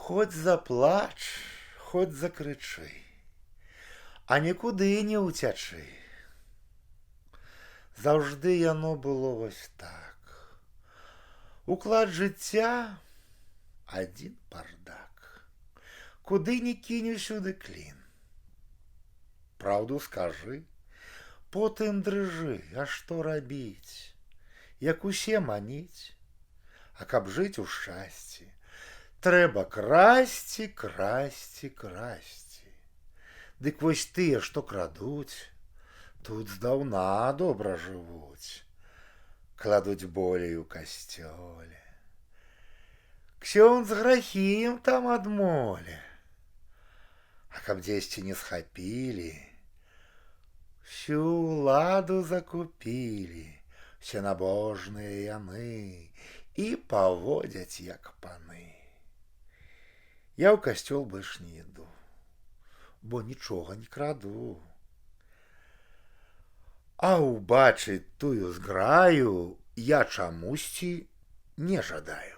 Хоць заплач, хоць закрычы, а нікуды не ўцячы. Заўжды яно было вось так. Уклад жыцця — адзін бардак. Куды ні кінь, усюды клін. Праўду скажы, потым дрыжы, а што рабіць, як усе маніць, а каб жыць у шчасці, трэба красці, красці, красці. Дык вось тыя, што крадуць, тут здаўна добра жывуць, кладуць болей у касцёле. Ксёндз грахі ім там адмоле. А каб дзесьці не схапілі, всю ўладу закупілі, все набожныя яны і паводзяць, як паны. Я ў касцёл больш не іду, бо нічога не краду. А ўбачыць тую зграю я чамусьці не жадаю.